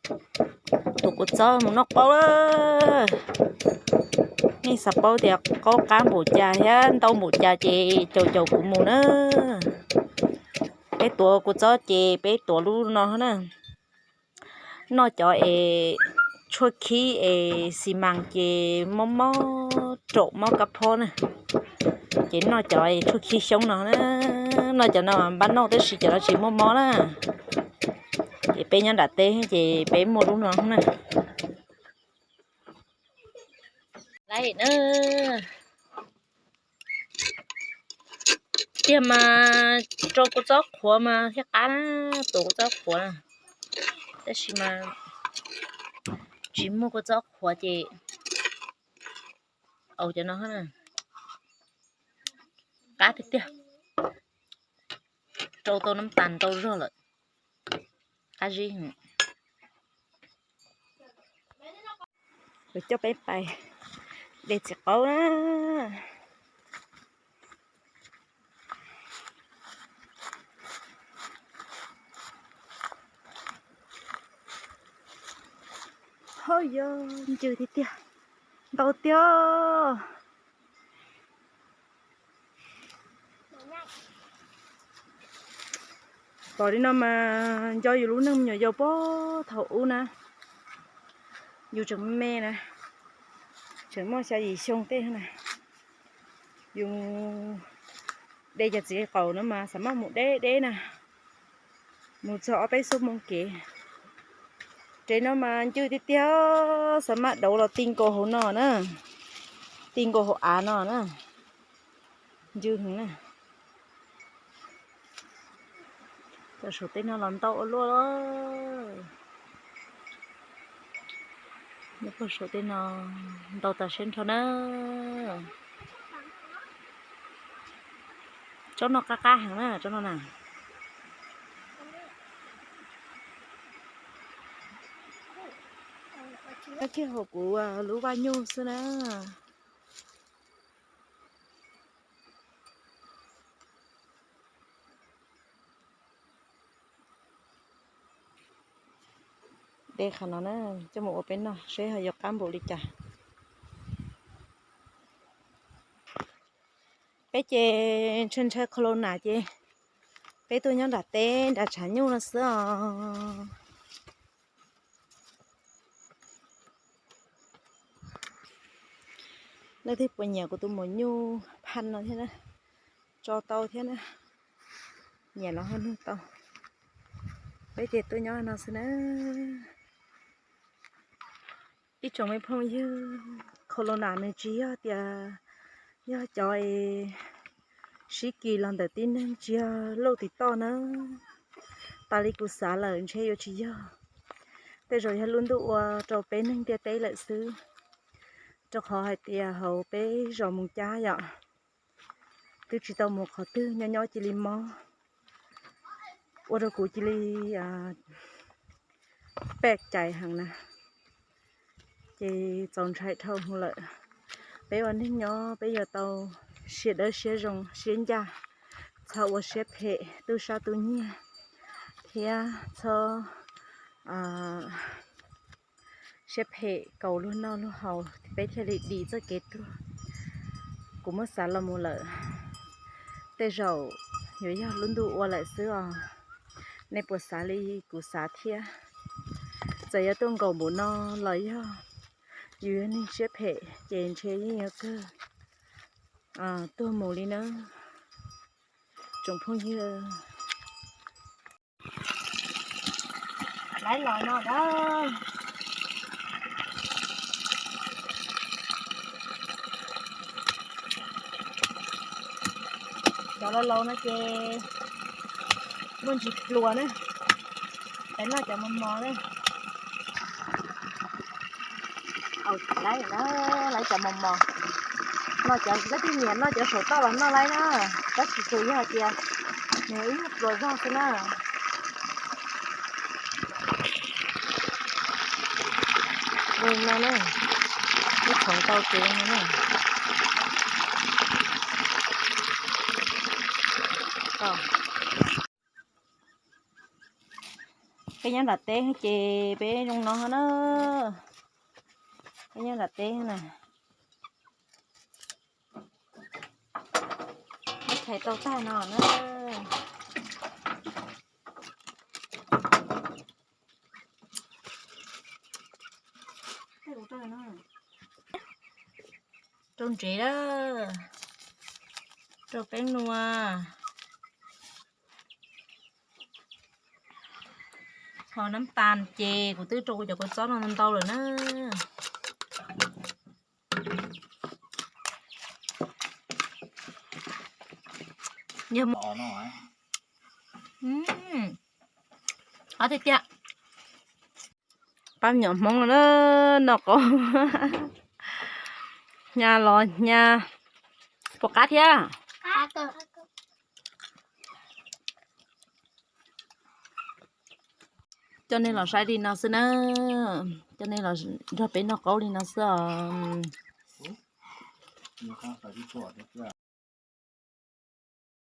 Tuav kua txob mus noj qaub lawm. Nej xav paub tias qaub qab npaum cas thiab ntau npaum cas ces caum caum kuv mus na. Peb tuav kua txob ces peb tuav lub no na. Noj cov es tshuaj khib es xi mas ces mob mob raum mob kab phob na. Ces noj cov es tshuaj khib xyoob no na. Noj cov no npaj noj tab sis cov no tsis muaj mob na. Ces peb nyob nram teb ces peb muaj lub no na. Laiv na. Tiag mas rau kua txob qhuav mas thiaj qab na, tuav kua txob qhuav na. Tab sis mas tsis muaj kua txob qhuav ces au cov no na, qab tiag tiag. Rau tau nab tas ntau zog lawm, qab zib. Lawv coj peb pais de txiv qaub na. Hauj yog ncw tiag tiag, ntau tiag. Pom li no mas nco yus lub neej me nyuam yaus puag thaum ub na, yus tseem me na, tseem muaj xya yim xyoo tej na, yus de cov txiv qaub no mas xav maj mus deb deb na, mus txog ob peb xuab moos kev. Tsev no mas ncw tiag tiag, xav maj dauv los ti nkaus hauv no na, ti nkaus hauv av no na, ncw heev na. Cov saum tej no los ntau ua luaj. Nyob puag saum tej no ntau tas siab nrho na. Tsob no qab qab heev na, tsob no na. Nyob kiag hauv kuv lub vaj nyuj xwb na. De qhov no na, coj mus ua peb noj seb ho yuav qab npaum li cas. Peb ces ntshaw ntshaw khau lau nas ces peb tuaj nyob nram teb nram tshav nyuj no xwb os. Leej twg puas nyiam kuv tus maum nyuj phaj no thiab na, tso tau thiab na, nyiam los ho nug tau. Peb ces tuaj nyob no xwb na. Ib tsoom me phooj ywg, khau lau nas nws tsis yog tias yog cov es sib kis los ntawm tib neeg, tsis yog lauj tim toj na. Tas li kuv xav lawm ntshe yuav tsis yog, tej zaum yog lub ntuj ua rau peb neeg ntiaj teb lawm xwb, rau qhov hais tias hauv peb zos Moos Cab yom, twb tsis tau mus qhov twg, nyob nyob cia li mob, ua rau kuv cia li pem cai heev na, ces txaus ntshai dhau hwv lawm. Peb ua neeg nyob peb yuav tau siab dawb siab zoo siab ncaj, txhob ua siab phem tu sab tu nyiag, thiab txhob siab phem kaus luag noj luag haus peb thiaj li dim txoj kev tuag. Kuv muab xav los mus lawm, tej zaum yuav yog lub ntuj ua lawm xwb os. Nej puas xav li kuv xav thiab? Txawm yuav tuaj nkaus npaum no los yog yus yog neeg siab phem ces ntshe yeej yuav kawg tuag mus li na, tsoom phooj ywg. Laiv los no na. Cov laus laus no ces muaj ntsis pluas na, laiv noj cov mos mos na. Laiv, laiv cov mos mos, noj cov, leej twg nyiam noj cov saum toj los noj laiv na, tab sis tsuas yog hais tias nws ib nyuag pluas zog xwb na. Ua no na, ib txhoov tau kev no na. Peb nyob nram teb ces peb zoo no na. Peb nyob nram teb na. Muab thaiv tau tag no na. Rau ntsev lawm, rau peeb nua. Ho nab tas ces kuv twb rau kuv cov kua txob no ntau lawm na. Yog, qab tiag tiag. Pab me nyuam Hmoob no na, noj qaub, hnya los hnya, puas qab thiab? Coj nej los saib li no xwb na, coj nej los nrog peb noj qaub li no xwb os.